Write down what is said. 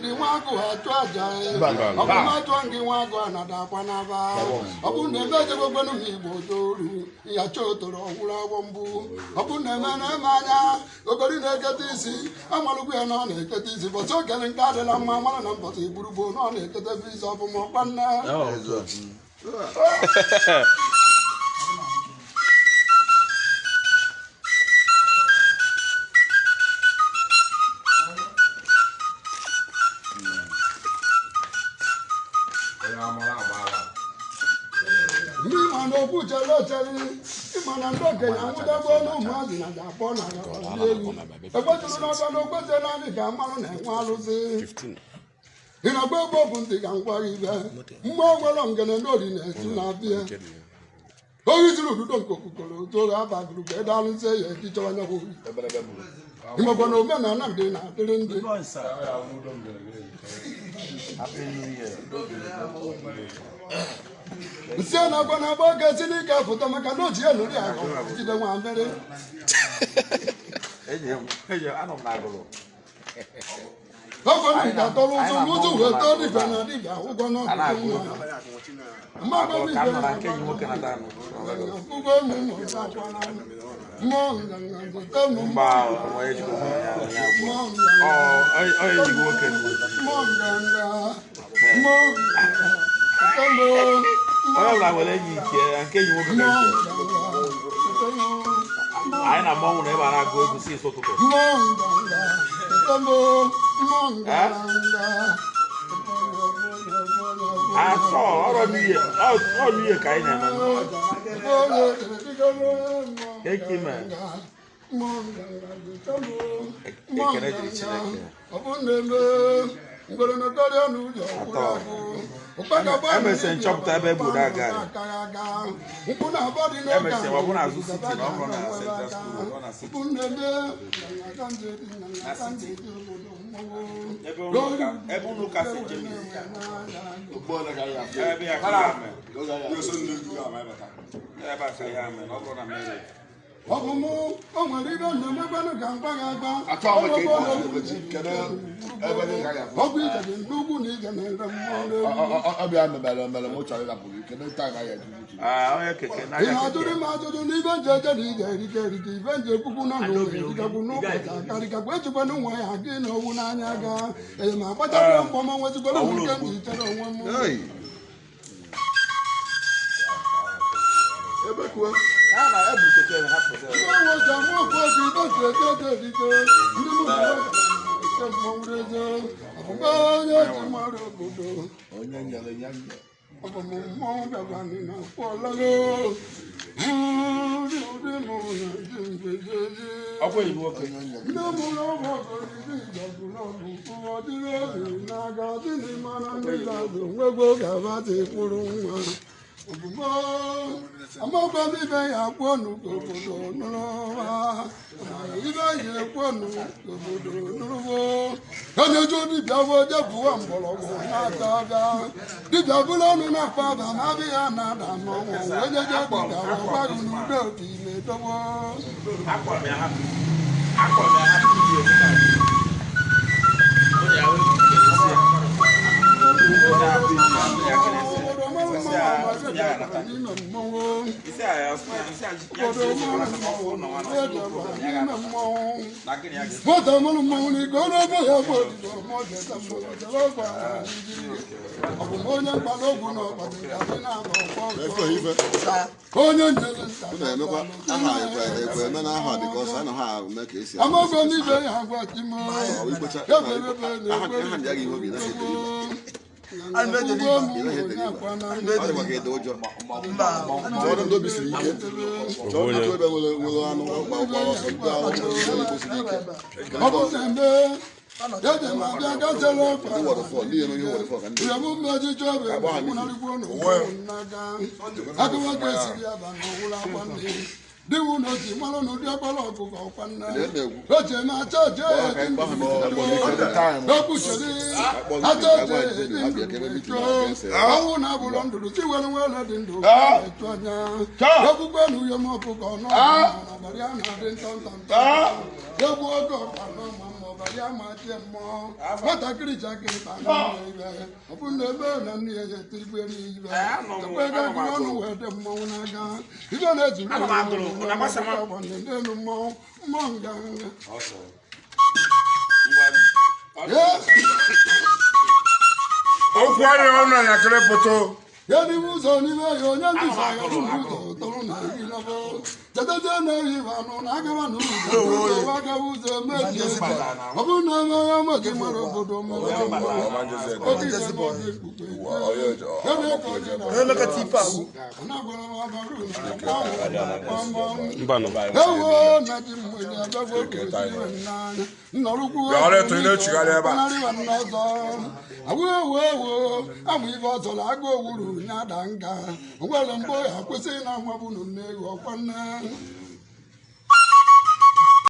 ndị nwa agụ achụ aja. Ọ bụ na achụọ ndị nwa agụ anada akwa n'aba. Ọ bụ na eme ejegokwenu m Igbo toru ya chotoro ọgwụrụ agwọ mbụ. Ọ bụ na eme na-eme anya ogori na-ekete isi amalụkwu ya na ọ na-ekete isi bọsị okele nke adịla mma mara na mbọsị gburugburu na ọ na-ekete isi ọfụma ọkwa nne. Ndị ma na okwu chere ochere ịma na ndị okenye anwụdebe ọnụ ụmụazị na ga-akpọ na elu ekwetụrụ n'ọba na okwete naanị ka mmanụ na-enwe alụsị ị na-agba egwu bụ ntị ka ngwa gị ibe mmụọ gwọrọ ngene n'ori na-esu na-abịa ohi zuru ududo nke okpukoro otu oge abagụrụ ka ede alụsị ya ejichọwa anya bụ ohi ịmakwa na omenala ndị na-adịrị ndị. Nsị a na-agwa na-agba oge si n'ike apụta maka na oji ya nụrụ ya jide nwa mmiri. Ọgwụ ndị ga-atọrọ ụzọ n'ụzọ wee tọọ dibịa na dibịa ụgwọ n'ọdụdụ nwa. Mmadụ dibịa ụgwọ ụmụ ụmụ mmụọ nganga zụta ụmụ mmụọ mmụọ nganga mmụọ nganga zụta ụmụ Onye ọbụla nwere enyi nke ya, nke enyi nwoke ka mmụọ nke. nganga zụta ụmụ Anyị na mmanwụ na ebe a na-agụ egwu si ụtụtụ. mmụọ nganga zụta ụmụ mmụọ nganga. Atọ ọrọ n'ihe ọ n'ihe ka anyị na-eme. Eke ime. Ekele dịrị Chineke. Emesịrị nchọpụta ebe e gburu aga. Emesịrị ọ bụrụ azụ siti na ọ bụrụ na Central School, ọ na siti. Ebe ụlọ ụka St. James. Ebe ya ka ya mee. Ebe a ka ya mee, ọ bụrụ na Mary. Ọ bụ mụ o nwere ibe na-emekwanụ ka mgba gị agba. Achọghị m ka ị kwụsị emechi. Kedu ebe gị ka ya afụ? Ọ bụ ije dị n'ugwu na ije na-ere mmụọ n'elu. Ọbịa mebere mere m chọrọ ịrapụ gị. Kedu taịm anyị eji uche? Ah, onye keke Ị n'aka na-ajụrụ keke. m ajụjụ n'ibe nje eje na ije erike erike ibe nje ekwukwu nọ n'ụwa erikakwu n'ụbọchị akarịkakwu ejikwana nwa ya gị na owu n'anya ga ee ma akpachapụ mkpọ ma nwezikwana m ike m ji chere onwe m. Hey! Ebe kuo. Ha na ebu keke ha pụtara. Ndị nwe ji amụ okwu oji ibe ji eje eje erike ndị mụ na eke mmọnwụ eze ọbụba onye ji mara obodo. Onye nyere ya nye. Ọ bụ m mmọnwụ bịakwanị na kwọlago ndị ụdị mụ na ji mgbejeji. Ọkwa enyi nwoke. Onye nyere. Ndị mụrụ ọgwụ ọgọrịrị ìjọ̀gùn n'ọgwụ ụwa dịrị obi n'aka dịrị mara ndị ga-azụ nwegbo ga-abata mkpụrụ nwa. Obubo amakwa m ibe ya kwuonu ka obodo nụrụ ha. Ibe ya ekwuonu ka obodo nụrụ. Onye ju dibịa bụ jebụwa mgbọrọgwụ na-ata abịa. Dibịa bụrụ ọnụ na-akpa aba ma abịa ya na-ada n'ọnwụ. Onye je dibịa bụ gbarụ n'udo obi na-edobo. Akpọrọ m ya hapụ. Akpọrọ m ya hapụ iyi omenala. Onye ahụ kelesi ya. Onye ahụ ya kelesi ya. Isi a ya nata. Isi a ya isi a ya ji esi na ọfụ nọ nwa na ọfụ n'okwu ya ga na gịnị ya ga-esi. Nwata mụrụ mmanwụ n'ike ọrụ ebe ya bụ odibo mọjeta mọjeta ọgba ọ bụ m onye mkpala ogwu na ọkpatara dị na-aba ọkpọ Efe ife. onye njele nta. Unu emekwa aha ekwe ekwe eme na aha dị ka ọsọ anọ ha eme ka esi. Amago n'ibe ya agwa timo. Ọ ikpocha aha aha ndị agha ihe obi naghị ede ibe. Ị naghị ede ibe. Ọ dịkwa ka ede ụjọ. Chọọ ndị obi siri ike. Chọọ ndị obi nwere nwere anụ gba gba ọsọ ndị ahụ nwere igbo siri ike. Ọ bụ na mbe ede ma bịa gazere ọkpa. Ndị wọrọfọ ndị eme ihe wọrọfọ ka ndị. Ìyàwó mmeji chọrọ ịkwụnarịkwu n'aka agụwago esiri ya ba n'ọwụla akwa nne diwu na oji mmanụ na ụdị ọkpara ọkụkọ ọkwa nne Lee na-egwu. oche ma achọ oche Kpọọ ka anyị kpọọ ha meeting, akpọọ meeting. okwuchiri Akpọọ achọ meeting, oche agwa ndị ha bịa ka ebe meeting na ese. ọnwụ na abụrọ ndụrụ chi were were dị ndụ etu anya okwukwe na uyo m ọkụkọ n'ọbara ya na-adị ntọ ntọ ntọ egwu oge ọkpa n'ọma mma. abalị ama tie mmụọ nwatakịrị jakịrị ba na ibe ọ bụ na ebe na nne ya etiribere ibe ekwe ego gụrụ ọnụ wee dị mmọnwụ n'aka ibe na-ejiri n'elu mmọnwụ mmọnwụ nganga. Okwu anyị ọnụ anyakịrị pụtụ. Ya n'ime ụzọ n'ime ya onye nduzi ya n'ụzọ tọrọ na ilebe jedeje na-eyi anụ na agaba na ụzọ ụzọ agawa ụzọ emejie ọ bụrụ na eme ya amaghị mara obodo ewo na ji mmiri abịagwo n'anya nnọrụkwu ọzọ ewo ewo amụ ibe ọzọ na agụ owuru nya da nga onwere mgbe ya kwesị na nwa bụ nne ewu ọkwa nne